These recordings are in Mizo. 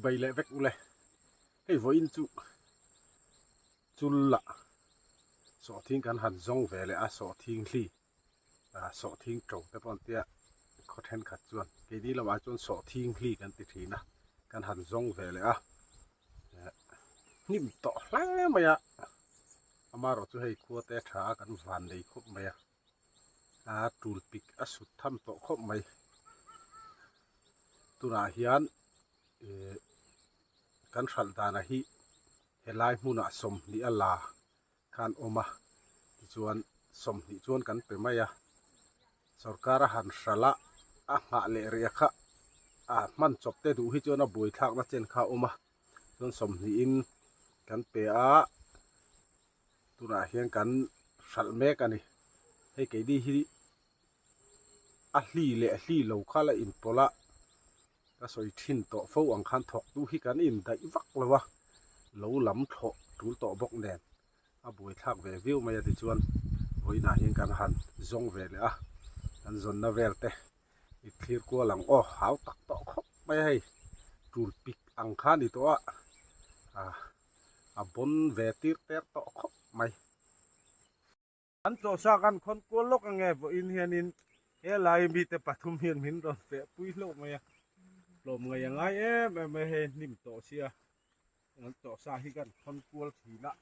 Chibai leh vek ule. Hei vawiin chu chul ah sawhthing kan han zawng ve leh a, sawhthing hli ah sawhthing to te pawh an tia khaw thenkhat chuan keini lamah chuan sawhthing hli kan ti thin a, kan han zawng ve leh a hnim tawh hle mai a, amaherawh chu hei khua te tha a kan van nei khawp mai a, a tul pik a sut tham tawh khawp mai. Tunah hian ih kan hralh danah hi helai hmunah 20 a la khan awm a tichuan 20 chuan kan pe mai a sorkar a han hralh a a nghah leh rih a kha a hman chawp te duh hi chuan a buaithlakna chen kha a awm a chuan 20 in kan pe a tunah hian kan hralh mek a ni hei keini hi. a hli leh hli lo kha la inpawlh a, ka sawi thin tawh fo ang khan thawktu hi kan indaih vak lo a, lo lam thlawh tul tawh bawk nen a buaithlak ve viau mai a tichuan vawiinah hian kan han zawng ve leh a, kan zawnna vel te i thlir kual ang aw hau tak tawh khawp mai a hei tul pik ang kha a ni tawh a, a bawn ve tir ter tawh khawp mai. An tlawhsa kan khawn kual lawk ange vawiin hianin helai mite pathum hian min rawn feh pui hlauh mai a, tlawm ngaih a ngai em em a hei hnim tawh sia an tlawhsa hi kan khawn kual thin a.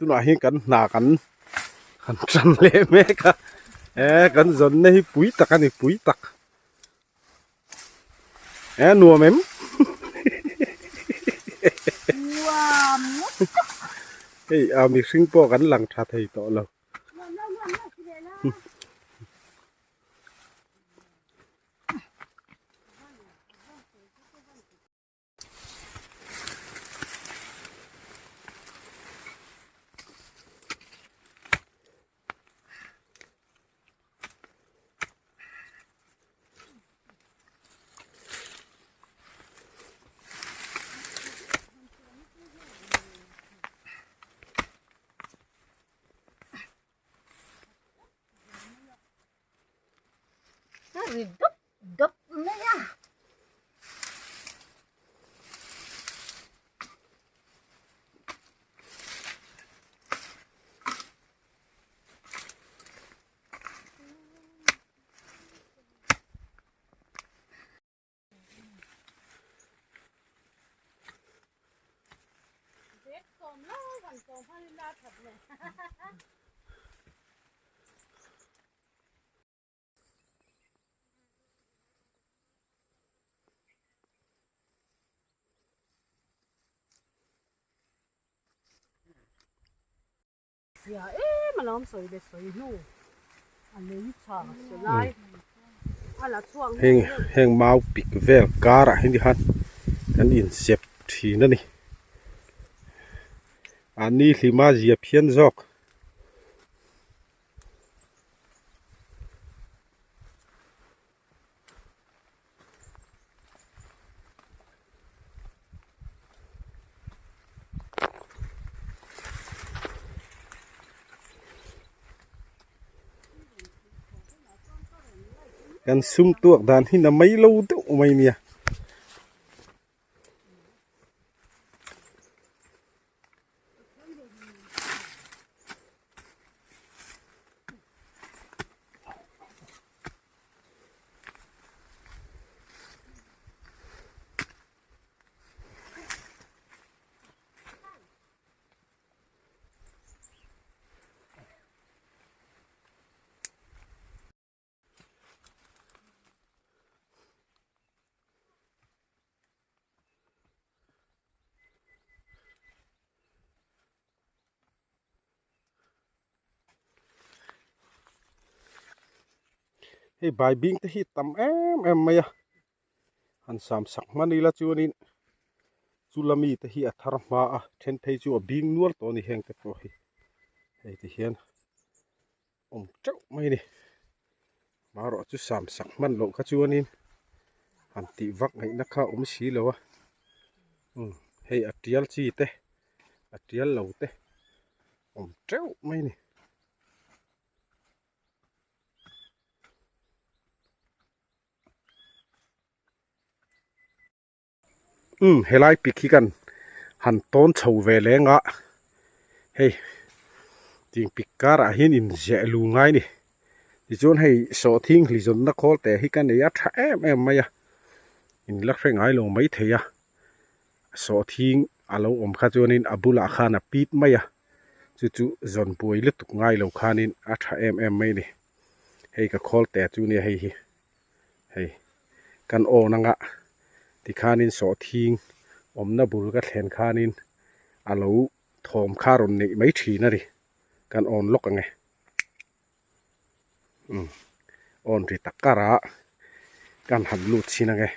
Tunah hian kan hna kan han tan leh mek a eh kan zawnna hi pui tak a ni pui tak eh nuam em hei a mihring pawh kan lang tha thei tawh lo. A ri dawp dawp mai a. Zia em a lo awm sawi leh sawi hnu a lei tha se lai a la chhuak Heng heng mau pik vel karah hi ni khan kan inzep thin a ni. A ni hlima zia phian zawk. Kan sum tuak dan hi na mai lo deuh mai nia. Hei baibing te hi tam em em mai a han sam sak hman ila chuanin chu lami te hi a thar hma a then phei chu a bing nual tawh a ni heng te pawh hi hei ti hian awm teuh mai a ni marawh chu sam sak hman loh kha chuanin han tih vak ngaihna kha a awm si lo a umm hei a tial chi te a tial lo te awm teuh mai a ni. Umm helai pik hi kan han tawn chho ve leng a hei ting pik karah hian inzeh lu ngai a ni tichuan hei sawhthing hlizawnna khawl te hi ka nei a tha em em mai a in la hre ngai lo maithei a sawhthing a lo awm kha chuanin a bulah khan a pit mai a chu chu zawn buai lutuk ngai lo khanin a tha em em mai a ni hei ka khawl te chu nia hei hi hei kan awn anga tikhanin sawhthing awmna bul ka thlen khanin a lo thawm kha rawn neih mai thin a ni kan awn lawk ang e umm awn ri tak karah kan han lut chhin ang e.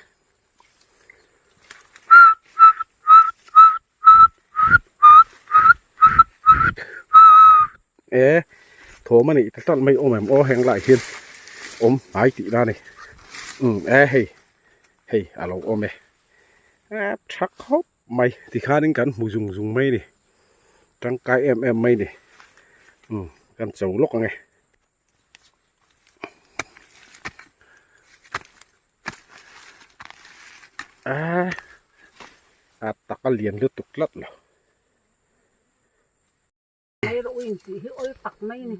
E thawm a nih ta tlat mai awm em aw heng lai hian awm hnai tih na a ni umm e hei hei a lo awm e a tha khawp mai tikhanin kan hmu zung zung mai a ni tangkai em em mai a ni umm kan cho lawk ang e. A a tak a lian lutuk tlat lo. Mai rawh u intih hi awl tak mai a ni.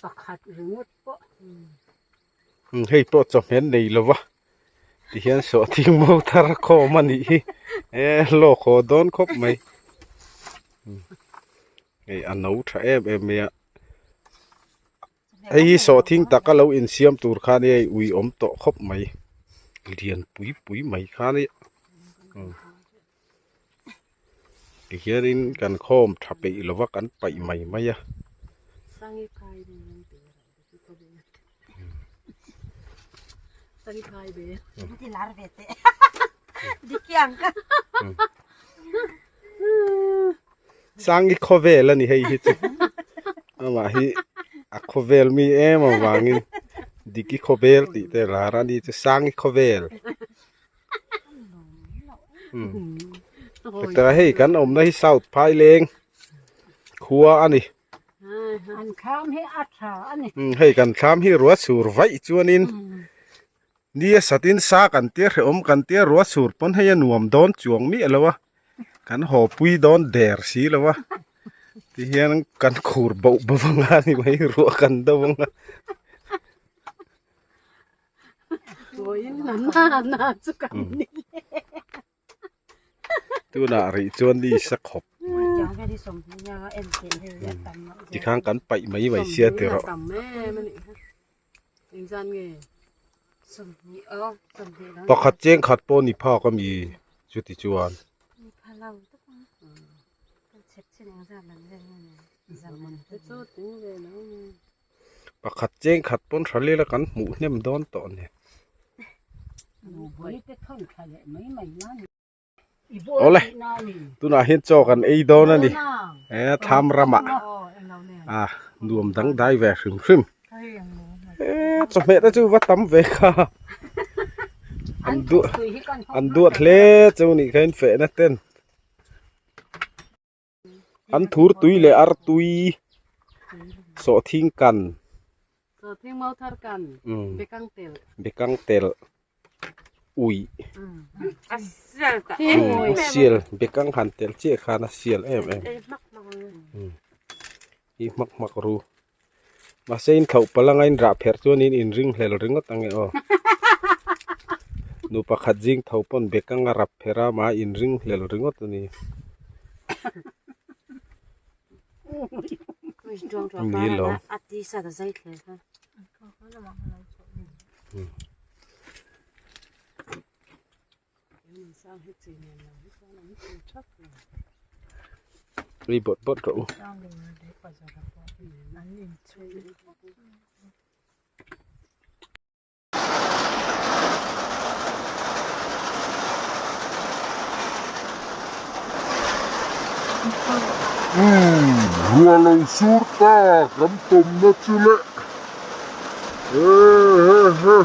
Pakhat ringawt pawh. Hei pawh chawhmeh nei lo va tihian sawhthing mo thar khawm a nih hi e hlawk haw dawn khawp mai. Hei a no tha em em mai a hei hi sawhthing taka lo insiam tur khan hei ui awm tawh khawp mai lian pui pui mai kha nia tihianin kan khawm tha peih lova kan paih mai mai a. Sangi khawvel a ni hei hi chu amah hi a khawvel mi em avangin Diki khawvel tih te lar a ni chu Sangi khawvel heta hei kan awmna hi South Phaileng khua a ni. An thlam hi a tha a ni. Hei kan thlam hi ruah sur vaih chuanin ni a satin sa kan tia hrehawm kan tia ruah sur pawn hei a nuam dawn chuang miah lo a kan haw pui dawn der si lo a tihian kan khur boh bawk anga a ni mai ruah kan do anga. Tunah rih chuan ni sa khawp mai. Tikhan kan paih mai mai sia ti rawh. Pakhat cheng khat pawh ni phak a mi chuti chuan. Pakhat cheng khat pawn tha lel a kan hmuh hnem dawn tawh a ni. Awle tunah hian chaw kan ei dawn a ni he thlam ramah a nuam dang dai ve hrim hrim e chawhmeh te chu va tam ve kha an duat an duat hle chu nih kha in fehna ten an thur tui leh ar tui sawhthing kan Sawhthing mau thar kan bekang tel bekang tel ui a sial bekang han tel chiah khan a sial em em i hmak hmak ru mahse in thlauh palh anga in rah pherh chuan in inring hlel ringawt ang e aw nu pakhat zing tho pawn bekang a rap pherh a mah inring hlel ringawt a ni. Ni lo. Ri bawt bawt rawh u. Umm, ruah lo sur ta kan tawmna chu le. He he he.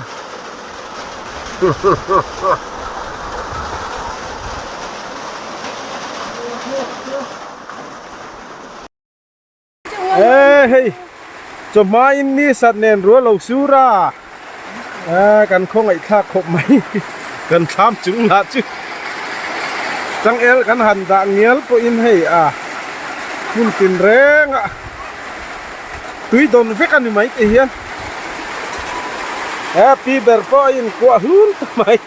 E hei chawhma in ni sat nen rual lo sur a e kan khawngaih thlak khawp mai kan thlam chung lah chu changel kan han dah ngial pawhin hei a hmun tin reng a tui dawn vek a ni mai tih hian e pi ber pawh a inkuah hlun ta mai.